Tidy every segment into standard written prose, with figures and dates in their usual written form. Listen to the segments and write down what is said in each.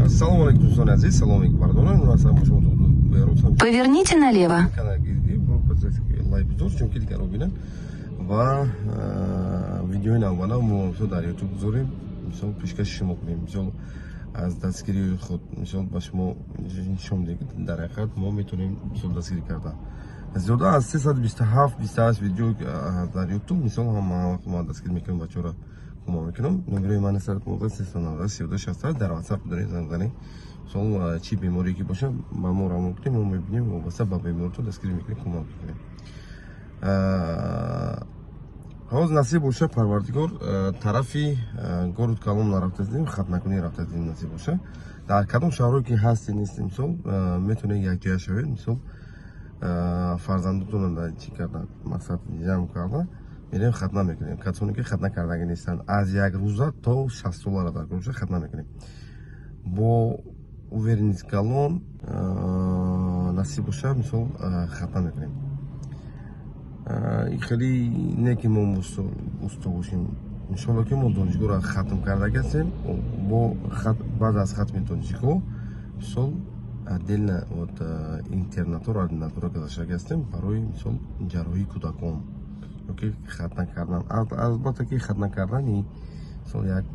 Салому алейкум, дӯстони азиз, салому алейкум, бародарон. Имрӯз бо шумо Берӯз. Поверните налево. Лайк бизор, чунки дигарро бинанд ва видеои навбана мо, мисол, дар Ютуб гузорем, мисол, пешкаши шумо кунем, мисол, аз дастгирии худ, мисол, ба шумо нишон медиҳем, ки дар ҳақиқат мо метавонем, мисол, дастгирӣ карда. Зиёда аз 327, 28 видео дар Ютуб, мисол, ҳама вақт ма дастгирӣ мекунам, бачаҳоро кӯмак мекунам. Номерои ман 390 32 68, дар WhatsApp доред, занг занед. Мисол, чӣ беморие ки бошад, ба мо равон кунем, мо мебинем, вобаста ба беморито дастгирӣ мекунем, кӯмак мекунем. Ҳоз, насиб боша Парвардигор, тарафи город Коломна рафтаздем, хатнакунӣ рафтаздем. Насиб боша, дар кадом шаҳрое ки ҳасти, нести, мисол, метавонед якҷоя шавед, мисол, фарзандотонро чӣ кардан, мақсад ҷамъ карда мерем, хатна мекунем. Касоне ки хатна кардагӣ нестанд, аз як рӯза то 60 солара дар боша, хатна мекунем бо уверенность калон. Насиб боша, мисол, хатна мекунем. Хеле не ки мо усто бошем, иншолло, ки мо донишгоҳро хатм кардаги ҳастем. Бо баъд аз хатми донишгоҳ, мисол, отдельно вот интернатура, ординатура гузаштаги ҳастем барои, мисол, ҷарроҳии кӯдакон ёки хатна кардан. Албатта ки хатна кардани, мисол, як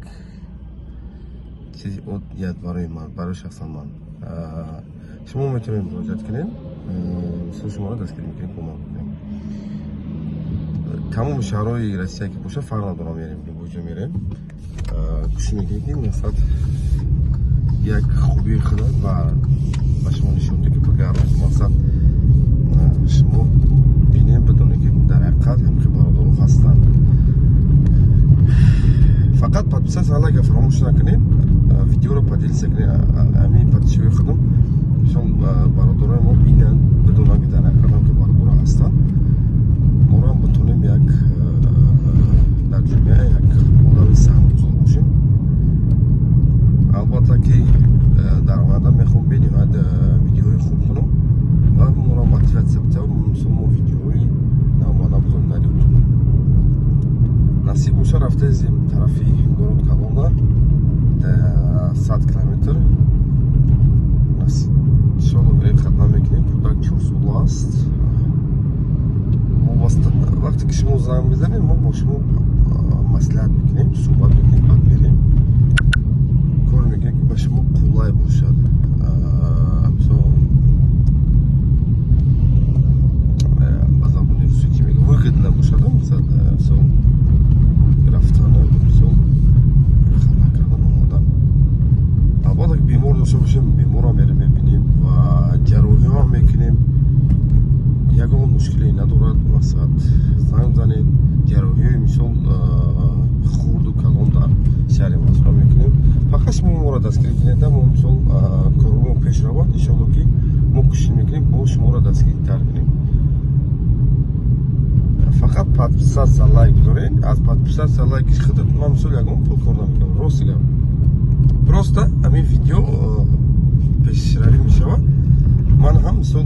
чизи оддият барои ман, барои шахсан ман. Шумо метавонед муроҷиат кунед, мисол, шуморо дастгирӣ мекунем, кӯмак мекунем. Тамоми шаҳрҳои Россия ки бошад, фарқ надорам, мерем, любой ҷо мерем. Кӯшиш мекунем, ки мақсад як хубии худо ва ба шумо нишон диҳем, ки багар рӯз, мақсад, шумо бинем, бидонед, ки дар ҳақиқат ҳамхи бародаро ҳастанд. Фақат подписаться, лайка фаромӯш накунед, видеоро поделиться кунед. Ҳамин подписчикои худам, мисол, бародарои мо бинанд, бидонанд, ки дар ҳақиқат ҳамхи бародаро ҳастанд. Моро ҳам битонем як дар ҷомеа як одами саҳмгузор бошем. Албатта ки дар оянда мехоҳам бениҳоят видеоҳои хуб кунам ва моро мотиватсия бидиҳам, мисол, мо видеоҳои навбана бузорем дар Ютуб. Насиб боша, рафтаезем тарафи город Коломна, 100 километр. Иншолло, мерем, хатна мекунем. Кӯдак 4 сола аст. Вақте ки шумо занг мезанед, мо бо шумо маслиҳат мекунем, суҳбат мекунем, баъд мерем, кор мекунем, ки ба шумо қулай бошад. Мисол, ба забони русӣ ки мега, выгодно бошад, мисол, рафтану, мисол, хатна кардан, омадан. Албатта ки бемор дошта бошем, беморам мерем, мебинем ва ҷарроҳиҳоам мекунем, ягон мушкиле надорад. Мақсад, занг занед. Ҷарроҳиҳои, мисол, хурду калон дар шаҳри Москва мекунем. Фақат шумо моро дастгирӣ кунед, мо, мисол, корҳомо пеш равад. Иншолло, ки мо кӯшиш мекунем, бо шуморо дастгиритар кунем. Фақат подписаться, лайк доред. Аз подписаться, лайки худат ман, мисол, ягон пул кор намекунам, рости гап. Просто ҳамин видео пешравӣ мешавад. Ман ҳам, мисол,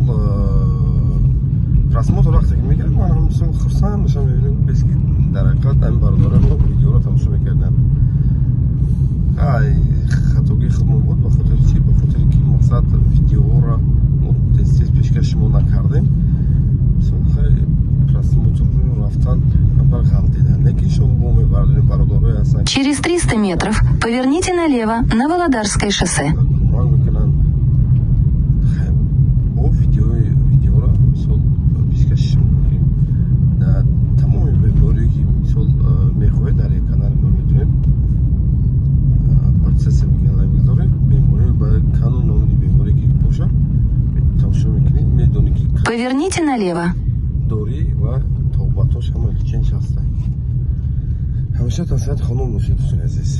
просмотр вақте ки мегирам, ман ҳам, мисол, хурсанд мешавам, мебинам, бес ки дар ҳақиқат ҳамин бародарам видеоро тамошо мекарданд. Ай, хатогии худмон буд. Ба хотири чӣ? Ба хотире ки, мақсад, видеоро мо тез тез пешкаши шумо накардем. Мисол, хай, просмотр рафтан бар ғалтидан, лекин иншолло, мо мебардорем. Бародарое ҳастанд. Через 300 метров поверните налево на Володарское шоссе. Кӯмак мекунанд. Бо видеоро, мисол, пешкаши шумо мекунем. Дар тамоми беморие ки, мисол, мехоҳед, дар канали мо метавонед подписаться мекунед, мегузоред. Беморӣ ба канун номиди беморие ки бошад, тамошо мекунед, медонед, ки Поверните налево. дорӣ ва тобатош ҳама лечение ҳаста. Ҳамеша тансиҳати хонум бошед, дӯстони азиз.